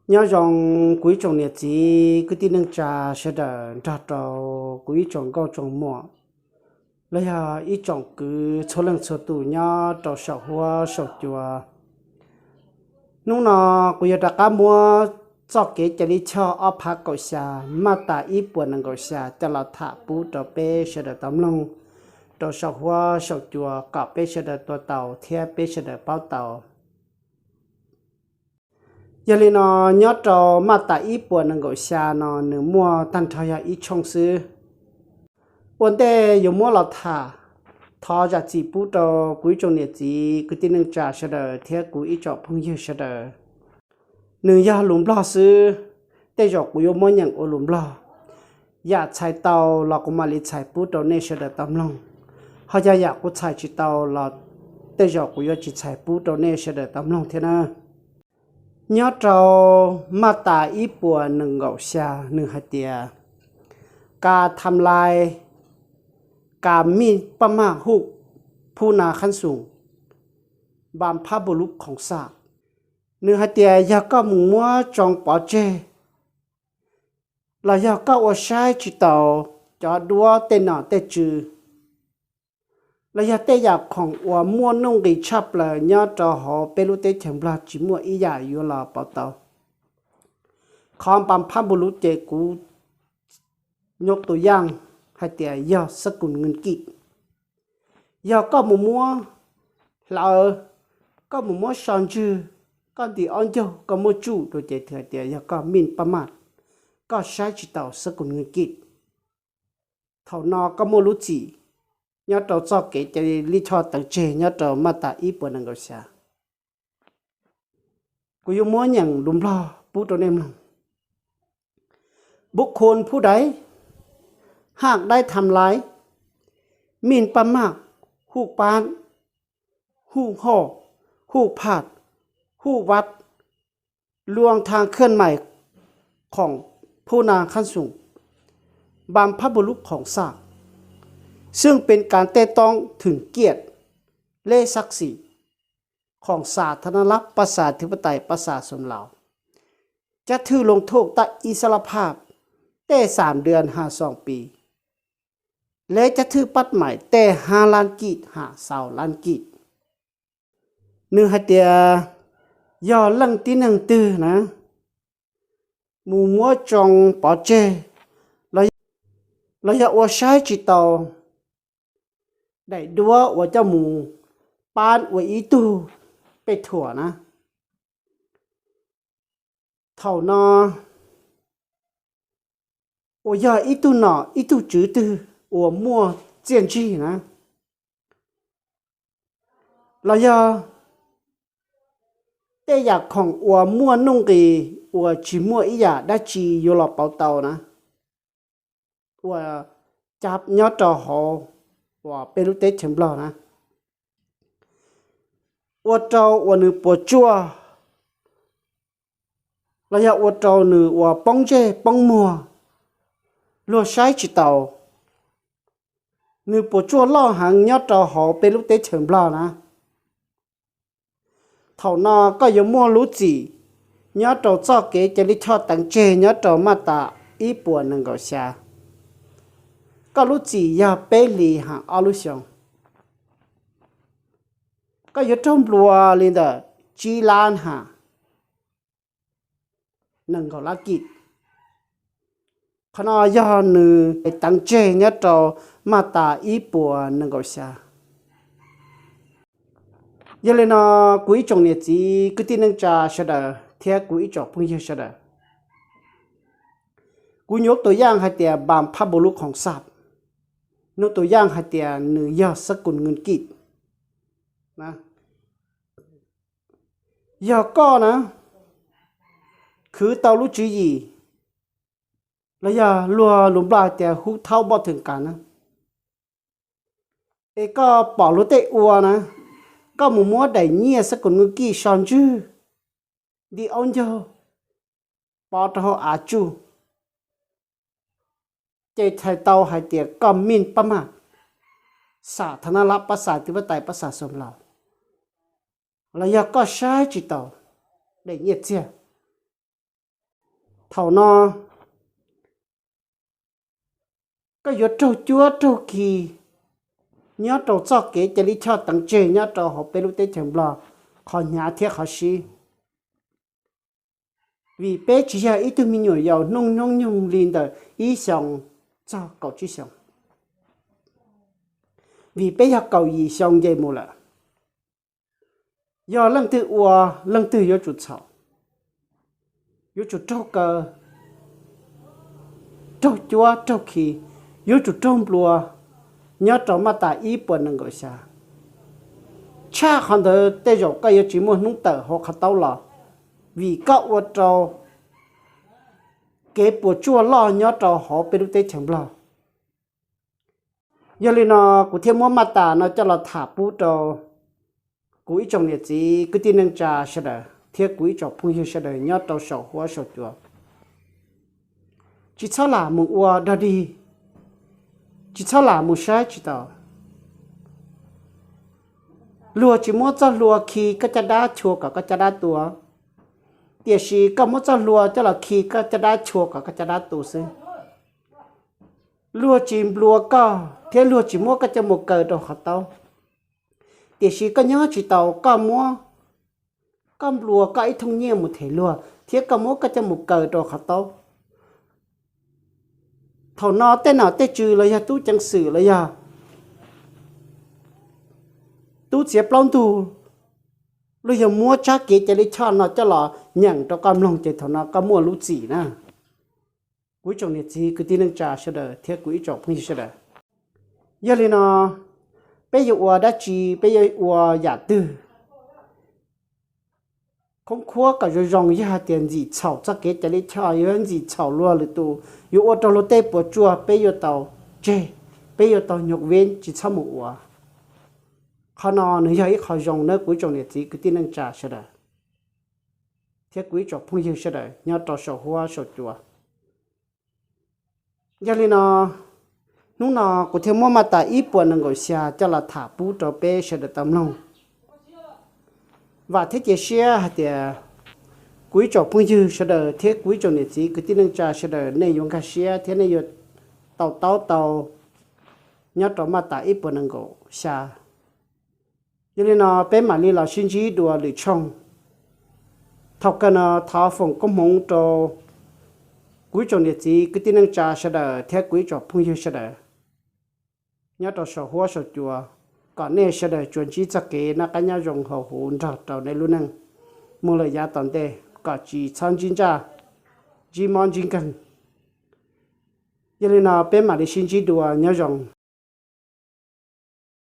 Nyob zoo kuv ib tsoom niam txiv kwv tij neej tsa sawv daws nrog rau kuv ib tsoom nkauj tsoom muam los yog ib tsoom kwv txhua leej txhua tus nyob rau saum huab saum cua. Hnub no kuv yuav rov qab muab txoj kev cai lij choj ob phav kaum xya, maj tas ib puas nees nkaum xya coj los tham pub rau peb sawv daws tau mloog rau saum huab saum cua kom peb sawv daws tuav tau thiab peb sawv daws paub tau. Yog li no, nyob rau maj tas ib puas nees nkaum xya no nws muaj tag nrho yog ib tshooj xwb. Ua ntej yuav muab los tham, thov zam txim pub rau kuv ib tsoom niam txiv kwv tij neej tsa sawv daws thiab kuv ib tsoom phooj ywg sawv daws. Nws yog lus Nplog xwb, tej zaum kuv yuav muab nyeem ua lus Nplog. Yam txhais tau los kuv mam li txhais pub rau nej sawv daws tau mloog, ho yog yam kuv txhais tsis tau los tej zaum kuv yuav tsis txhais pub rau nej sawv daws tau mloog thiab na. Nyob rau maj tas ib puas nees nkaum xya nws hais tias, kas tham lais, kas mij paj maj huj, phu nas khab xoom, npas phab npu lub khoom xaj. Nws hais tias yog koj mus muab tsoo pov tseg los yog koj ua saib tsis taus cov duab tej nom tej tswv los yog tej yam khoom uas muaj nuj nqis tshaj plaws nyob rau hauv peb lub teb chaws Nplog tsis muaj ib yam yuav los pauv tau. Qhov npas phab npu lub ces kuv nyuj tus yaaj hais tias yog xab kum nwj kij. Yog koj mus muab hlawv, koj mus muab so ntswg, koj ntim ob ncaug koj muab tsuj rau ces hais tias yog koj mij paj maj, koj saib tsis taus xab kum nwj kij. Thaum no koj muaj lub txim nyob rau txoj kev cai lij choj teev tseg nyob rau maj tas ib puas nees nkaum xya. Kuv yuav muab nyeem lus Nplog pub rau nej mloog. Bub khun phub daiv, haj daiv tham lais, mij paj maj, huj pab, huj hoj, huj phaj, huj vaj, luag tham khwj mais, khoom phu nas khab xoom, npas phab npu lub khoom xaj, xwb pes kas tej toob thwm kiaj, lej xab xim, khoom xas tha na lab pab xas thwj pab tais pab xas xoom laus, cab thwj loo thuj tab ib xab lab phaj, tej xam dua has xoom pis, lej cab thwj pab mais tej hab lab kij has xaus lab kij. Nws hais tias yog leej tib neeg twg na mus muab tsoo pov tseg los yog ua saib tsis taus daim duab uas coj mus pab ua ib tug pej thuam na, thaum no uas yog ib tug nom ib tug tswv twg uas muaj txiaj ntsig na, los yog tej yam khoom uas muaj nuj nqis uas tsis muaj ib yam dab tsi yuav los pauv tau na, uas cab nyob rau hauv uas peb lub teb chaws Nplog na, ua rau uas nws puas tsuaj los yog ua rau nws uas poob ntsej poob muag, luag saib tsis taus, nws puas tsuaj loj heev nyob rau hauv peb lub teb chaws Nplog na. Thaum no koj yuav muaj lub txim nyob rau txoj kev cai lij choj teev tseg nyob rau maj tas ib puas nees nkaum xya. Koj lub txim yog peb hlis ham ob lub xyoos. Koj yuav raug nplua li ntawm tsib lab ham nees nkaum lab kij. Qhov no yog nws teev tseg nyob rau maj tas ib puas nees nkaum xya. Yog li no, kuv ib tsoom niam txiv kwv tij neej tsa sawv daws thiab kuv ib tsoom phooj ywg sawv daws, kuv nyuam tus yaaj hais tias npas phab npu lub khoom xaj, nyuam tus yaaj hais tias nws yog xab kum nwj kij. Yog koj na khwv tau lub tswv yim los yog luag lus Nplog hais tias hub thaub npoj thwm kas na, es koj pom luag tej ua na, koj mus muab daim nyiaj xab kum nwj kij so ntswg, ntim aub ncaug, pov rau hauv av tsuj, ces txhais tau hais tias koj mij pab maj, xam tha na lab pab xas twb pab tais pab xas xom laus, los yog koj saib tsis taus daim nyiaj txiag. Thaum no koj yuav raug cuab raug khi nyob rau txoj kev cai lij choj teev tseg nyob rau hauv peb lub teb chaws Nplog, qhov hnyav thiab qhov sib. Vim peb tsis yog ib tug me nyuam yaus hnub nyoog li ntawm ib xyoos txog kaum tsib xyoos, vim peb yog kaum yim xyoo nce mus lawm. Yog leej twg ua, leej twg yuav tsum txhaum, yuav tsum raug kaw, raug cuab raug khi, yuav tsum raug nplua nyob rau maj tas ib puas nees nkaum xya. Tshaj qhov ntawd tej zaum koj yuav tsis muaj hnub tawm hauv qhov taub los, vim koj ua rau kev puas tsuaj loj nyob rau hauv peb lub teb chaws Nplog. Yog li no kuv thiaj muab maj tas no coj los tham pub rau kuv ib tsoom niam txiv kwv tij neej tsa sawv daws thiab kuv ib tsoom phooj ywg sawv daws nyob rau saum huab saum cua. Tsis txhob lam mus ua dog dig, tsis txhob lam mus saib tsis taus. Luag tsis muab txoj hlua khi koj caj dab chua kom koj caj dab tu, tiam sis koj muab txoj hlua coj los khi koj caj dab chua kom koj caj dab tu xwb. Luag tsis nplua koj thiab luag tsis muab koj coj mus kaw rau qhov taub, tiam sis koj nyob tsis taus koj muab, koj nplua koj ib thooj nyiaj mus them luag thiab koj muab koj coj mus kaw rau qhov taub. Thaum no tej nom tej tswv los yog tub ceev xwm los yog tub txiav plaub ntug, luag yog muab tsab kev cai lij choj no coj los nyeem rau koj mloog ces thaum no koj muaj lub txim na. Kuv ib tsoom niam txiv kwv tij neej tsa sawv daws thiab kuv ib tsoom phooj ywg sawv daws, yog li no peb yuav ua dab tsi, peb yuav ua yam twg khoob khuab kom zoo zoo, yog hais tias ntxim txhaum txoj kev cai lij choj, yuav ntxim txhaum luag lwm tus, yuav ua rau luag tej puas tsuaj, peb yuav tau tseg, peb yuav tau nyuj veb tsis txhob mus ua. Qhov no nws yog ib qho zoo nawb kuv ib tsoom niam txiv kwv tij neej tsa sawv daws thiab kuv ib tsoom phooj ywg sawv daws nyob rau saum huab saum cua. Yog li no hnub no kuv thiaj muab maj tas ib puas nees nkaum xya coj los tham pub rau peb sawv daws tau mloog. Vam thiab cia siab hais tias kuv ib tsoom phooj ywg sawv daws thiab kuv ib tsoom niam txiv kwv tij neej tsa sawv daws nej yuav nkag siab thiab nej yuav tau taub tau nyob rau maj tas ib puas nees nkaum xya. Yog li no peb mam li los sib ntsib dua lwm tshooj. Thaum kawg no thov foom koob hmoov rau kuv ib tsoom niam txiv kwv tij neej tsa sawv daws thiab kuv ib tsoom phooj ywg sawv daws nyob rau saum huab saum cua, kom nej sawv daws tsuas ntsib txoj kev noj qab nyob zoo hauv huv nrog rau nej lub neej mus lawm yav tom ntej, kom tsis txhob ntsib ntsaj ntsib mob ntsib nkeeg. Yog li no peb mam li sib ntsib dua, nyob zoo.